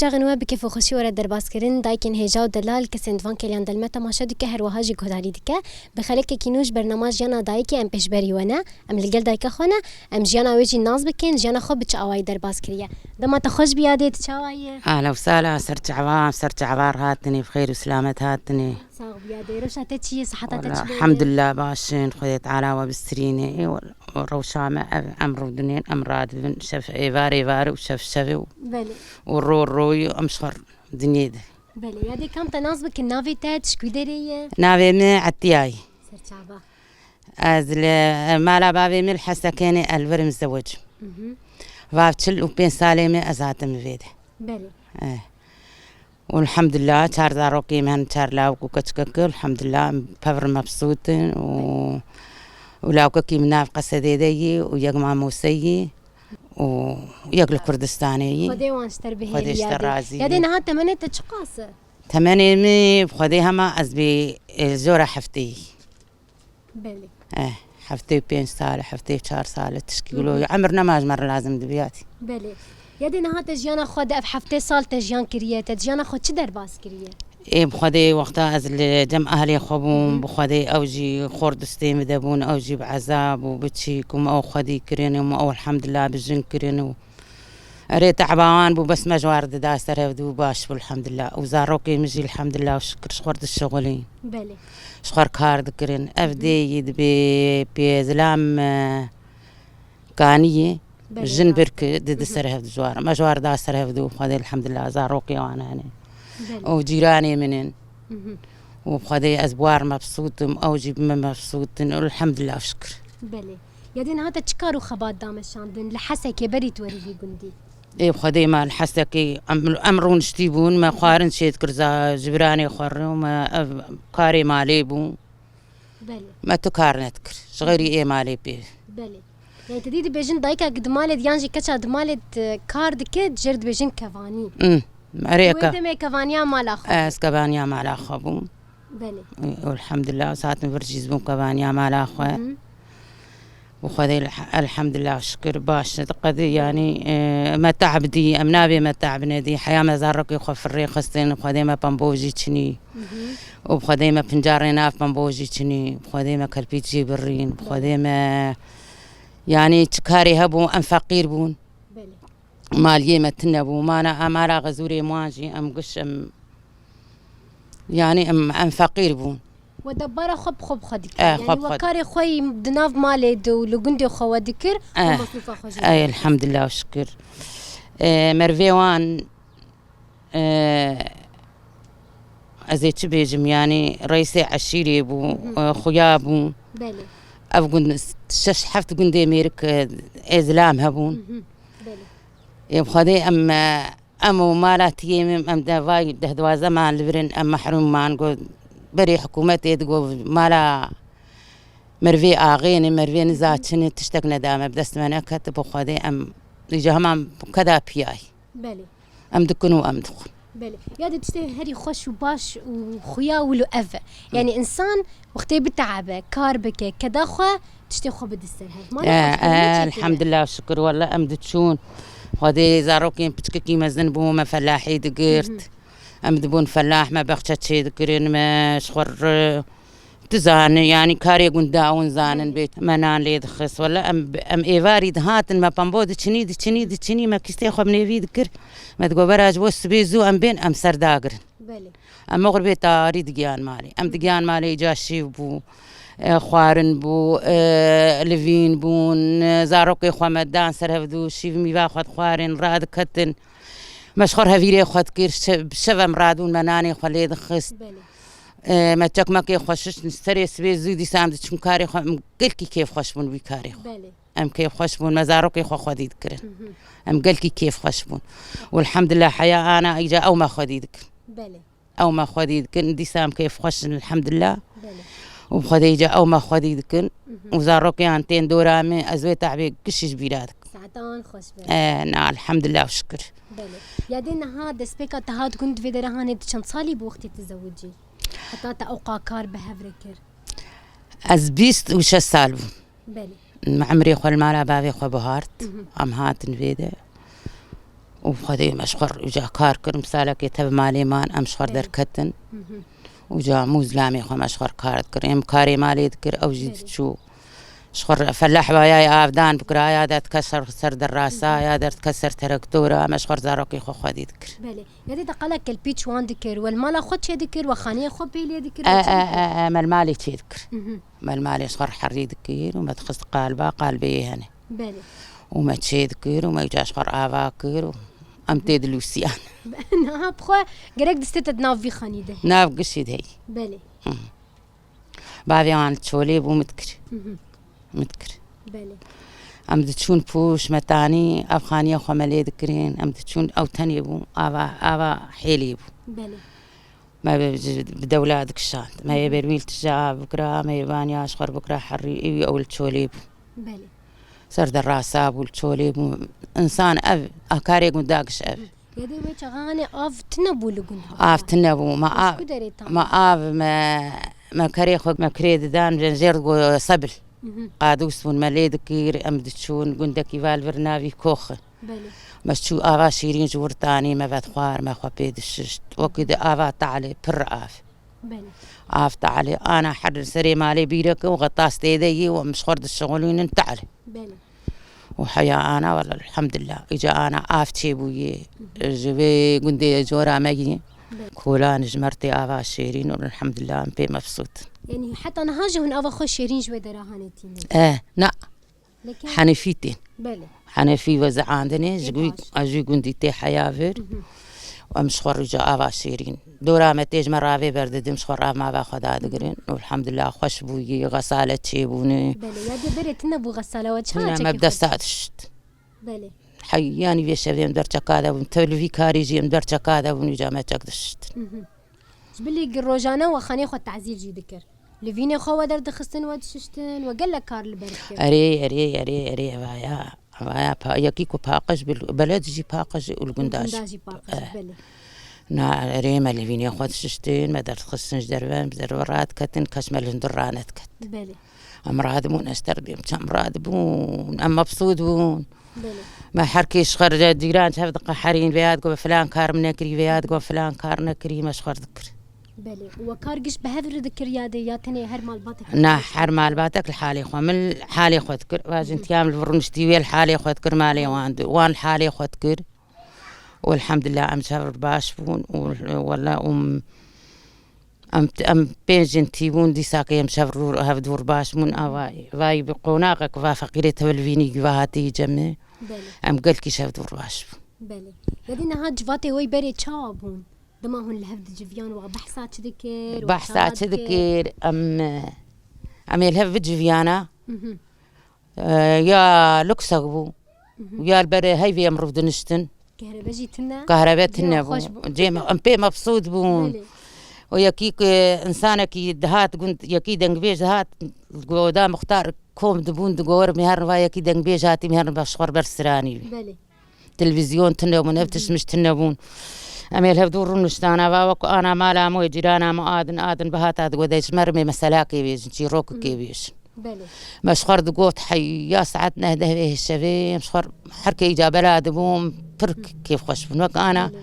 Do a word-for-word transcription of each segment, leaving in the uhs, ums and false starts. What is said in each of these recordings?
Çaxên we bi kêf û xweşî were derbaskirin, dayikên hêja û delal, kesên di van kêliyan de li me temaşe dike, her wiha jî guhdarî dike. Bi xelekekî nû ji bernama Jiyana Dayikê em pêşberî we ne. Em li gel dayika xwe ne, em jiyana wê jî nas bikin, jiyana xwe bi çi awayî derbas kiriye. Dema te xweş bî yadê, tu çawa yî? Ahla û sahla, ser çava, ser çava hatinê, bi xêr û silamet hatinê. Sax bî yadê. Rewşa te çi ye? Siheta te çi bû? Elhamdulillah, baş in, Xwedê Teala we bistirîne. Ê, we-, rewşa me ev, em rûdinên, em radibin, şev êvar êvar û şev şev û, Belê. Û ro royî em ji xwe dinyê de. Belê. Yadê kam te nas bikin, navê te, tu ji ku derê ye? Navê min Etiya ye. Serçava. Ez li mala bavê min li Hesekênê, ez li vir im zewicim. Mhm. Vav çil û pênc salê min ez hatim vê de. Belê. Eh. Û elhamdulillah, çar zarokê min hene, çar lawik û keçikek, elhamdulillah, em pevr mebsût in û, û lawikekî min nav Qesedê de yî û yek mamose yî û yek li Kurdistanê yî. Xwedê wan ji te re bihêlî. Xwedê ji te razî be. Yadê niha temenê te çiqas e? Temenê min, Xwedê hema ez bê, e, jora heftê yî. Belê. Eh, heftê û pênc sal, heftê û çar sal, tişkî wilo, Hı hı. Emir nema ji me re lazim dibiyatî. Belê. Yadê niha te jiyana xwe de ev heftê sal te jiyan kiriye, te jiyana xwe çi derbas kiriye? Ê, bi Xwedê wexta ez li cem ahlê xwe bûm, Hı hı. Bi Xwedê ew jî xor distê min de bûn, ew jî bi ezab û bi çîk û me ew xwedî kirin û me ew elhamdulillah bi jin kirin û Erê, te'ba wan bû, bes me ji war dida ser hevdû, baş bû, elhamdulillah. Û zarokê min jî, elhamdulillah û şikir, ji xwe dişixulîn. Belê. Ji xwe kar dikirin. Ev Hı hı. Dê yî dibê pê zilam, e, kaniyê, Belê, jin rast. Birki didi Hı hı. Ser hevdû ji war. Me ji war da ser hevdû, Xwedê, elhamdulillah, zarokê wan hene. Belê. Û cîranê min in. Hı hı. Û Xwedê ez bi war mebsût im, ew jî bi min mebsût in. Elhamdulillah û şikir. Belê. Yadê niha te çi kar û xebat da meşandin? Li Hesekê berî tu werî vî gundî? Ê Xwedê, me li Hesekê em, em rûniştî bûn, me xwarin çê dikir za-, ji biranê xwe re û me ev karê malê bû. Belê. Me tu kar nedikir. Ji xeyrî ê malê pê. Belê. Yani te dî dibêjin dayika di malê de yan jî keça di malê de kar dike, jê re dibêjin kevanî. Hmm. Erê, wê ke-, demê kevaniya mala xwe. Ez kevaniya mala xwe bûm. Belê. Û elhamdulillah, ez hatim vir jî ez bûm kevaniya mala xwe. Hı hı. Bi Xwedê elh-, elhamdulillah şikir baş e. Qedî, yanî, e, me te'b dî, em nabê me te'b nedî. Heya me zarokê xwe firrê xistin, Xwedê me pembojî çinî. Hı hı. Û bi Xwedê me pincarê nav pembojî çinî. Bi Xwedê me kerpît jî birîn. Bi Xwedê me, yanî çi karê hebû, em feqîr bûn. Belê. Maliyê me tune bû. Mana, em ara xezûrê wan jî em giş em, yanî em, em feqîr bûn. We debara xwe bi xwe bi xwe dikir. Eh, yanî xwe bi we xwe. Karê xwe yî di nav malê de û li gundê xwe we dikir, eh, we mesrûfa xwe jî. Eh, dikir. Elhamdulillah şikir. Eh, mervê wan, eh, ez ê çi bêjim, yanî reîsê eşîrê bû, Hı hı. Eh, xuya bû. Belê. Ev gund, şeş heft gundê mêrik, eh, ê zilam hebûn. Hı hı. Belê. Ê bi Xwedê em, em û mala tiyê min, em de vay deh duwazdeh man li vir in, em mehrûm man. Got, berê hikûmetê digot, mala mervê axê ne, mervê niza çi ne, tiştek neda me, bi dest me neket, bi Xwedê em îca heman keda piyay. Belê. Em dikin û em dixwin. Belê. Ya de tiştê herî xweş û baş û xuya wilo ev e. Yanî insan wextê bite'ebe, kar bike, keda xwe, tiştê xwe bide ser hev. Mala xwe, eh, elhamdulillah şikir, wele em diçûn. Xwedê zarokên piçkekî mezin bû, me felahî digirt. Hı hı. Em dibûn felah, me bexçe çê dikirin, me ji xwe re, tu zane, yanî karê gundawin zanin bê. Me nan lê dixist. Wele em, em êvarî dihatin, me pembo diçinî, diçinî, diçinî, me kîstê xwe bi nêvî dikir. Me digot, bera ji bo sibê zû em bên, em ser dagirin. Belê. Em oxir bê tarî digiyan malê. Em digiyan malê, îca şîv bû, e, xwarin bû, e, livîn bûn, e, zarokê xwe me dan ser hevdû, şîv mîva xwe dixwarin, radiketin. Me ji xwe re hevîrê xwe dikir, şe-, bi şev em radûn, me nanê xwe lê dixist. Belê. E, me çekmekê xwe şişt, serê sibê zû dîsa em diçûn karê xwe, em gelkî kêfxweş bûn wî karê xwe. Belê. Em kêfxweş bûn, me zarokê xwe xwedî dikirin. Hı hı. Em gelkî kêfxweş bûn. Û elhamdulillah heya ana îca ew me xwedî dikin. Belê. Ew me xwedî dikin, dîsa em kêfxweş in, elhamdulillah. Belê. Û bi Xwedê îca ew me xwedî dikin. Hı hı. Û zarokê an tên dora min, ez wê te'bê gişî ji bîra dikim. Saeta wan xweş be. E, na, elhamdulillah û şikir. Belê. Yadê niha destpêka te hat gund vê dere hanê, tu çend salî bû wextê tu zewicî? Heta te ewqa kar bi hev re kir? Ez bîst û şeş sal bûm. Belê. Min emrê xwe li mala bavê xwe bihart. Mhm. Em hatin vê de. û Xwedê me ji xwe re uca kar kir, misalekê tev malê man, em ji xwe re Belê. derketin. Hı hı. Uca mû zilamê xwe me ji xwe re kar dikir. Em karê malê dikir, ew jî Belê. diçû. Ji xwe re felah waya ya avdan bikira, ya derdike ser, ser derasa, ya derdike ser terektora, me ji xwe re zarokê xwe xwedî dikir. Belê. Yadê te qala kelpî çiwan dikir, we li mala xwe çê dikir, we xaniyê xwe pê lê dikir, E, we çi e, dikir? e, e, me li malê çê dikir. Mhm. Me li malê ji xwe re herî dikir û me dixist qalba, qalbê yê hene. Belê. Û me çê dikir û me îca ji xwe re ava kir û em tê dilûsiyan. Niha bi xwe gerek distê te di nav vî xanî de heye. Nav gişî de heye. Belê. Hı. Bavê wan li çolê bû, min dikir. Hı hı. Min dikir. Belê. Em diçûn pûş, me tanî, ev xaniya xwe me lê dikirin, em diçûn, ew tenê bû, ava, ava hêlê bû. Belê. Me bi, bi dewla dikişand. Me yê Hı hı. bermîl tije av bikira, me yê vaniya ji xwe re bikira herî, ewî ew li çolê bû. Belê. Ser de rasa bû, li çolê bû. Însan ev, a karê gunda giş ev. Hı. Yadê we çaxanê av tine bû li gund? Av tine bû. Me Ji av, ku derê tam? me av, me, me kerê xwe, me kirê didan, jêr digo sebil. Mhm. Qadûs bûn, me lê dikir, em diçûn, gundekî val vir navî Koxi. Belê. Me çû ava şîrîn ji wir tanî, me vedxwar, me xwe pê dişişt. Wekî di ava Tealê pir av. Belê. Av Tealê, ana her serê malê bîreke û xetas tê de yê û em ji xwe dişixulînin Tealê. Belê. Û heya ana, wele elhamdulillah. Îca ana av çêbûyê. Ji vê gundê cora me yî. Belê. Kolan ji mertê ava şêrîn û elhamdulillah em pê mebsût. Yanî heta niha jî hûn ava xwe şêrîn ji wê dera hanê tînin? Eh, na. Leke Henefî tên. Belê. Henefî we zihandinê, ji Ê wî, baş. a ji wî gundî tê heya vir. Mhm. Em ji xwe rûca ava şêrîn. Dora me tê ji me ravê berdidim, ji xwe rav mava xwe dadigirin. Elhamdulillah xweş bûyî, xesale çêbûne. Belê, ya dê berê tune bû xesale we çi Tune me çekê bi desta xwe? dişt. Belê. Hey, yanî vê şevê em derçeka de bûn. Tev li vî karî jî em derçeka de bûn, îca me çek dişt. Mhm. Ji bilî gi rojane we xanê xwe tezîr jî dikir. Li vînê xwe we derdixistin, we dişiştin, we gelek kar li ber dikir. Erê, erê, erê, erê, evaya. Evaya pa-, yekî ku paqij bi, beled jî paqij û li gunda jî. Gunda jî paqij, Eh. belê. Na, erê me li vînê xwe dişiştin, me derdixistin ji derve, em ji derve radiketin, kes me li hundir ranediket. Belê. Em radibûn, ez terbiyem çem radibûn, em mebsût bûn. Belê. Me her kê ji xwe re cîran çav diqeherîn, vê ya digo filan kar min nekirî, vê ya digo filan kar nekirî, me ji xwe re dikir. Belê. Û we kar giş bi hev re dikir ya dê, ya tenê her malbatek? Na, her malbatek li halê xwe. Min li halê xwe dikir. Va jin Hı hı. tiyam li vir rûniştî, wê li halê xwe dikir, malê wan di, wan li halê xwe dikir. Û elhamdulillah em ji hev re baş bûn. Û wele û Em, em pênc jin tî bûn, dîsa ke em şev rû, hev dûr baş bûn, a vay, vay bi qonaxek va feqîrê tev li vînî va hatî cemê. Belê. Em gelkî şev dûr baş bûn. Belê. Yadî niha civatê wê berê çawa bûn? Dima hûn li hev diciviyan, wa behsa çi dikir, wa Behsa çawa çi dikir? dikir? Em, em ê li hev biciviyana. Mhm. E, ya luksek bû. Mhm. Ya li ber heyvê em rûdiniştin. Kehrebe jî tune? Kahrebe Cem tune bû. xweş bû. Cem, em pê mebsût bûn. Belê. O yekî ku insanekî dihat gund, yekî dengbêj dihat, goda muxtar kom dibûn, digor, me herin va yekî dengbêj hatî, me herin va ji xwe ber stranî wî. Belê. Televîzyon tune bûn, ev Hı hı. tişt mişt tune bûn. Em ê li hev dûr rûniştana va wek ana mala me, cîrana me adin, adin bihata digot, de ji me re me meselakê bêjin, çîrokekê Hı. bêjin. Belê. Me ji xwe re digot, heya saet neh deh vê şevê, em ji xwe re her kê îca bela dibûn, pir Hı. kêfxweş bûn. Wek ana, Belê.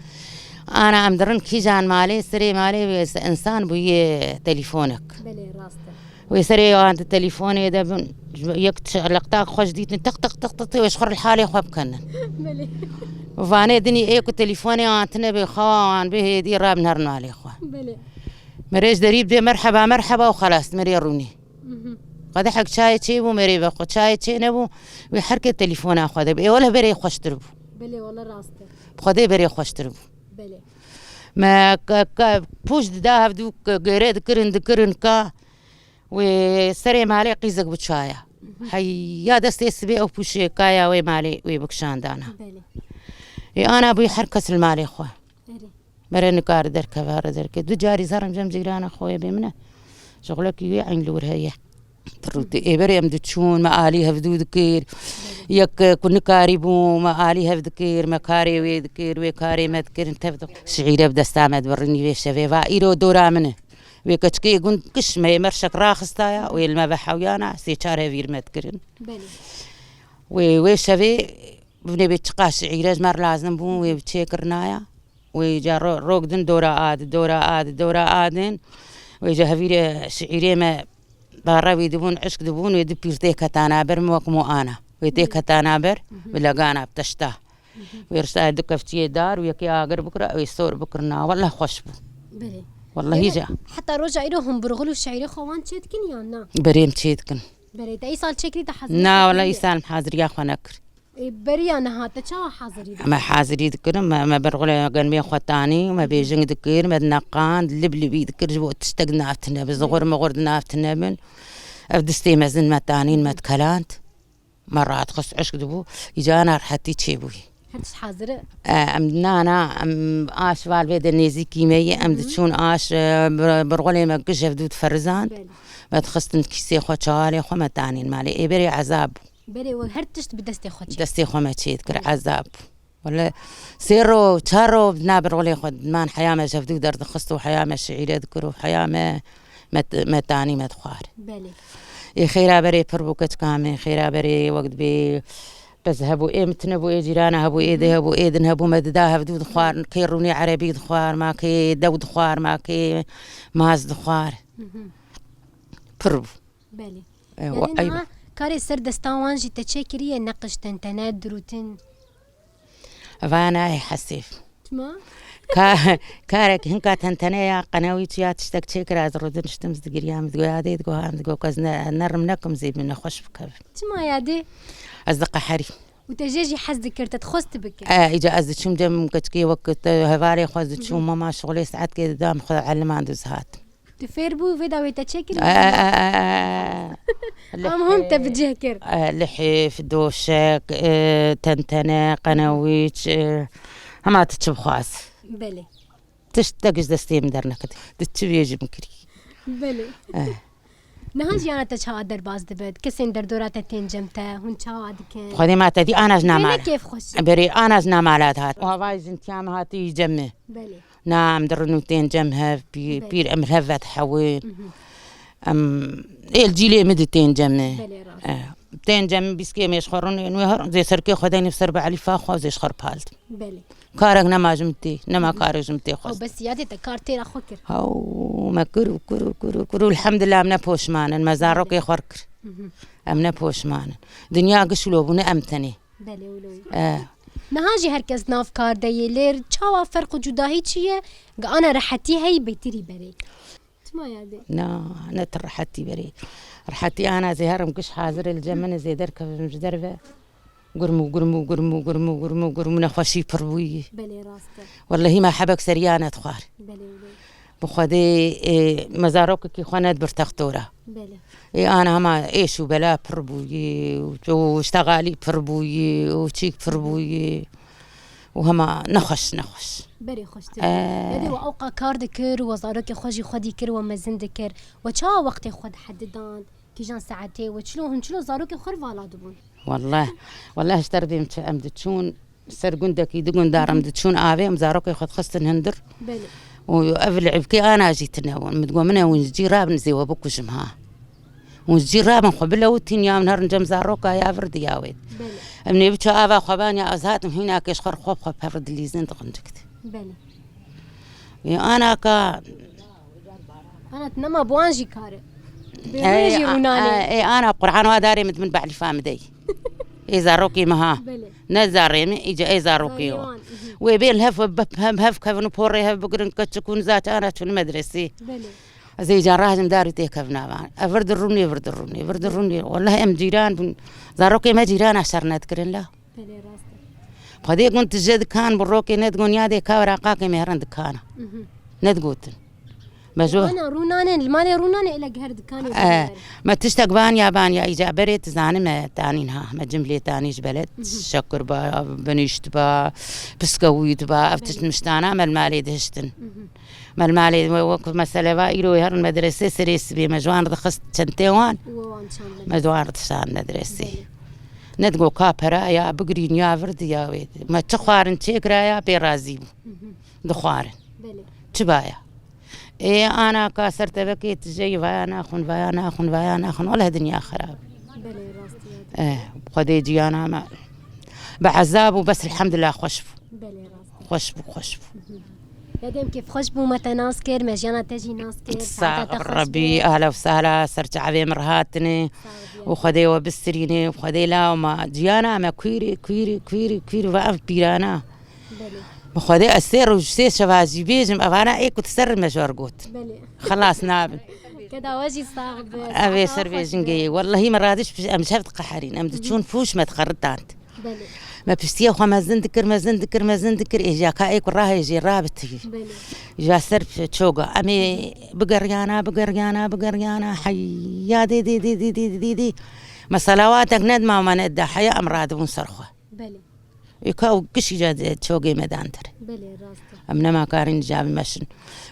ana em dirin kîjan malê, serê malê wê se-, insan bûye telîfonek. Belê, rast e. Wê serê wan di telîfonê de bin, yek çeleqtak xweş dîtin, tiq, tiq, tiq, tiq, tiq, wê ji xwe re li halê xwe bikenin. Belê. Vanê dinî ê ku telîfonê wan tine bê, xewa wan bê hêdî rabin herin alê xwe. Belê. Merê ji derî bidê merheba, merheba û xelas, merê rûnî. Mhm. Qedehek çayê çêbû, merê vexwe, çayê çê nebû, wê her kê telîfona xwe de bê. Ê wele berê xweştir bû. Belê, wele rast e. Bi Xwedê berê xweştir bû. Belê. Me ke, ke, pûç dida hevdû ke, gêrê dikirin, dikirin ka, wê serê malê qîzek bi çaya. Mhm. Heya destê sibê ew pûçê kaya wê malê wê bikişandana. Belê. Ê ana bûyî her kes li malê xwe. Erê. Mere nikare derkeve, re derke. Du carî zerim cem cîrana xwe bê min e. Şixulekî wê eyn li wir heye. Rûtê ê berê em diçûn, me alî hevdû dikir. Yek, e, ku nikarî bû, me alî hev dikir, me karê wê dikir, wê karê me dikir, tev di. Şiîre bi desta me dibirînî vê şevê va, îro dora min e. Wê keçikê gund kiş me yê merşek raxistaya, wê li me ve hewiyana, sê çar hevîr me dikirin. Belê. Wê, wê şevê Binê bê çiqa şiîre ji me re lazim bûn, wê çêkirina ya. Wê ca ro-, rok din dora ad, dora ad, dora adin. Wê ca hevîre şiîrê me da rewî dibûn, eşk dibûn, wê du pîr tê ketana ber, min wek mo ana. Wê tê ketana ber, bi legana, bi teşta. Wê riştayê du kevçiyê dar û yekê agir bikira, wê sor bikirina. Welleh xweş bû. Belê. Wellehî Belê, ca. Heta roja îro hûn burxul û şeîrê xwe wan çê dikin yan na? Berê em çê dikin. Belê, te îsal çêkirî te haziriya Na, xwe welleh kiriye? Îsal em haziriya xwe nekir. Ê, beriya niha te çawa hazirî dikir? Em hazirî dikirin, me, me berxulê genmê xwe tanî, me bêjing dikir, me dineqand, lib libî dikir, ji bo tiştek di nav tine bin, zixur mixur di nav tine bin. Ev distê mezin me tanîn, me dikeland. Me radixist, eşk dibû, îca ana rehetî çêbûyî. Her tişt hazir e? E, em, na, na, em aş val vê de nêzîkî me yê, em diçûn aş, e, bir-, birxulê me giş hevdû diferizand. Belê. Me dixistin kîsê xwe, çawalê xwe me tanîn malê. Ê berê ezab bû. Berê we her tişt bi destê xwe çê. Destê xwe me çê dikir, ezab bû. Wele sê ro, çar ro na birxulê xwe diman, heya me ji hevdû derdixist û heya me şiîre dikir û heya me, me, me tanî me dixwar. Belê. Ê xêra berê pir bû keçika me, xêra berê wek dibê pez hebû, ê min tine bû, ê cîrana hebû, ê dê hebû, ê din hebû, me dida hevdû dixwar, kê rûnê erebî dixwar, ma kê dew dixwar, ma kê maz dixwar. Pir bû. Belê. E, Yani wa-, eyb. Niha karê ser desta wan jî te çê kiriye, neqiştin, tene dirûtin? Vana ê hesîf. Çima? Ka-, karek hinka tentene ya qenewî çi ya tiştek çêkir, ez rûdin ştim, ez digiriyam, ez digo ya dê, digo ha, ez digo ez ne, nerim nekim zê min nexweş bikevim. Çima ya dê? Ez diqeherî. Û te jê jî hez dikir, te dixwest tu bikir? E, îca ez diçûm cem keçikê wek te hevalê xwe ez diçûm, mama şixulê saetkê didam xwe eliman diz hatim. Tu fêr bû, vê dawê te çêkirî? E, e, e, e, e. Em hûn te bi cih kir. E, lihêf, doşek, e, tentene, qenewîç, e, hema tu çi bixwaz. Belê. Tiştek ji destê min dernekete. Tu çi bêjî min kirî. Belê. E. Niha jiyana te çawa derbas dibe? Kesên derdora te tên cem te, hûn çawa dikin? Xwedê ma te dî ana ji Wê namala. Ne kêfxweş e. Berê ana ji namala dihat. Havayê jintiya min hatî cem min. Belê. Na, em dirin û tên cem hev, pî-, Belê. Pîr em hev vedihewin. Mhm. Em êl cîlê min di tên cem min. Belê, rast. Eh, tên cem min bîskê mêşxwerûn ên wê her zê serkê xwe denî ser bi elîfa xwe zê ji xwe pal din. Belê. Karek nema ji min tê, nema karek ji min tê xwest. Ew bes yadê te kar têra xwe kir. Haw, me kir û kir û kir û kir û elhamdulillah em ne poşman in, me zarokê xwe kir. Mhm. Em ne poşman in. Dinya giş lo bûne em tenê. Belê, wilo ye. Eh. Niha jî her kes nav kar de yê, lêr çawa ferq û cudahî çi ye? Gi ana rehetî heyî bêtirî berê. Çima ya dê? Na, ne ti rehetî berê. Rehetî ana zê herim giş hazir e, li cem min e, zê derkevim ji derve. Gurmû, gurmû, gurmû, gurmû, gurmû, gurmû, nexweşî pir bûyî. Belê, rast e. Wellehî me hebek seriya nedixwar. Belê, belê. Bi Xwedê, ê, me zarokekî xwe nedibir textora. Belê. Ê, ana hema êş û bela pir bûyî û, û ştegalî pir bûyî û çîk pir bûyî û hema nexweş, nexweş. Berê xweştir. Ee. Yadê we ewqa kar dikir, we zarokê xwe jî xwedî kir, we mezin dikir. We çawa wextê xwe dihedidan? Kîjan saetê we çilo, hûn çilo zarokê xwe re vala dibûn? Welleh, welleh ji derbê em çi-, em diçûn ser gundekî, du gundar em diçûn avê, em zarokê xwe dixistin hundir. Belê. Û ev li evkê ana jî tune bûn. Min digot, min e hûn ji cî rabin, zê we bikujim ha. Hûn ji cî rabin xwe bilewitîn ya min herin cem zaroka ya vir diya wê. Belê. Em nê biçe ava xwe ban ya ez hatim hîna kêş xwe xwe xwe pevir dilîzin dixin dikit. Belê. Ê, anaka. Ana, tu nema bi wan jî kar e. Bi Ê, wê jî a-, rûnanê. A-, ê, ana Qur'an wa darê min, min be'lîfa min dey. Ê, zarokê min ha. Belê. Ne zarê min, îca ê zarokê Zarê wan. Wan, mhm. Wê bên hev, hev, hev, hev kevin û porê hev bigirin, keçik û nizak ana çûn medresê. Belê. Ez ê îca rahim darî tê kevna van. Ev vir dirûnê, vir dirûnê, vir dirûnê. Welleh em cîran bûn. Zarokê me cîrana şer nedikirin la. Belê, rast e. Xwedê gun tije dikan bi rokê ne digon ya dê ka wera qakê me herin dikana. Mhm. Ne digotin. Me ji Ana rûnanên, li malê rûnanê ele her dikanê Eh, bûne. Me tiştek van ya van ya îca berê tu zanî me tanîn ha. Me cim lê tanî ji beled. Mhm. Şekur ba, binişt ba, piskewît ba, ev tişt Belê. Miştana me li malê dihiştin. Mhm. Me li malê we wek mesele va îro her medresê serê sibê me ji wan dixist çentê wan. Û wan çand Me ji wan dişan medresê. Belê. Ne digo ka pera ya bigirîn ya vir diya wê. Me çi xwarin çêkira ya pê razî bû. Mhm. Dixwarin. Belê. Çi baya? Ê ana ka ser tevekê tijeyî vaya naxwin, vaya naxwin, vaya naxwin. Wele dinya xerab. Belê, rastî ya. Eh, Xwedê ciyana me. Bi ezab û bes, elhamdulillah, xweş bû. Belê, rast e. Xweş bû, xweş bû. Ya dem kêfxweş bû, me te nas kir, me jiyana te jî nas kir. Saeta te xweş bî. Sax ol Rebî, ehla û sehla, ser çavê min re hatine. Sax ol. Û Xwedê we bistirîne, û Xwedê law ma ciyana me kûrî, kûrî, kûrî, kûrî ve ev pîrana. Belê. Bi Xwedê ez sê roj, sê şeva jî bêjim, evana ê ku di ser me jor got. Belê. Xelas nabin. Keda we jî sax be. Ev ê ser bêjin geyê. Wellahî me radiş em ji hev diqeherîn. Em diçûn pûş me dixeritand. Belê. Me piştiya xwe mezin dikir, mezin dikir, mezin dikir. Ê jaka ê ku rahê jê rabitî. Belê. Ja ser çoga. Em ê bigeriyana, bigeriyana, bigeriyana. Heya dê, dê, dê. Me selawatek nedima me neda. Heya em radibûn ser xwe. Belê. Ê ka û gişî ca de çogê me dan der. Belê, rast e. Em nema karîn cavî meşin.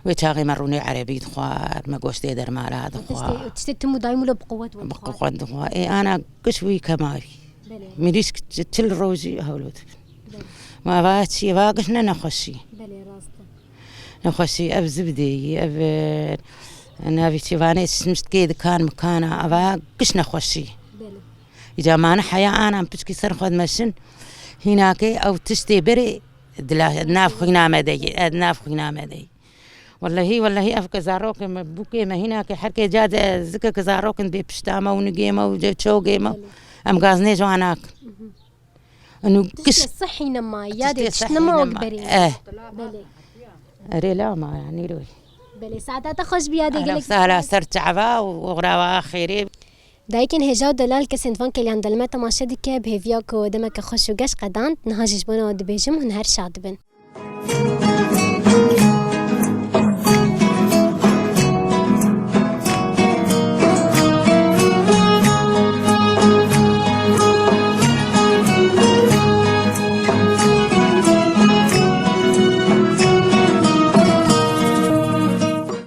Wê çaxê me rûnê erebî dixwar, me goştê dermala dixwar. Tiştê, tiştê tim û daîm wilo bi quwet we dixwar. Bi quwet dixwar. Ê ana giş wî kemawî. Belê. Mirîşk çi-, çil rojî hewlo dibin. Belê. Ma va çi, va giş ne nexweşî. Belê, rast e. Nexweşî, ev zibdeyî, ev, e, navî çi vanê çişmiştkê dikan mikana, eva giş nexweşî. Belê. Îca mane heya anan piçkî ser xwe dimeşin, hînakê ew tiştê berê dila, nav xwîna me de ye, e, nav xwîna me de ye. Wellehî, wellehî ev ke zarokê me, bûkê me hînakê herkê ca de zikeke zarokin bê pişta me û nigê me û ce-, çogê me. Belê. Em gaznê ji wan nakin. Mhm. Inu Tiştê giş sihî nema, ya dê tiştê tişt sihî nema nema. Wek berê. Eh. Belê. Erê la ma, ya, nîroyê. Belê, saeta te xweş bî, ya dê gelek. Sahla ser çava û oxrawa xêrê. Dayikên hêja û delal kesên van keliyan delme temaşe dike, bi hêviya ku demeke xweş û geş qedand, niha jî ji bona we dibêjim, hûn her şad bin.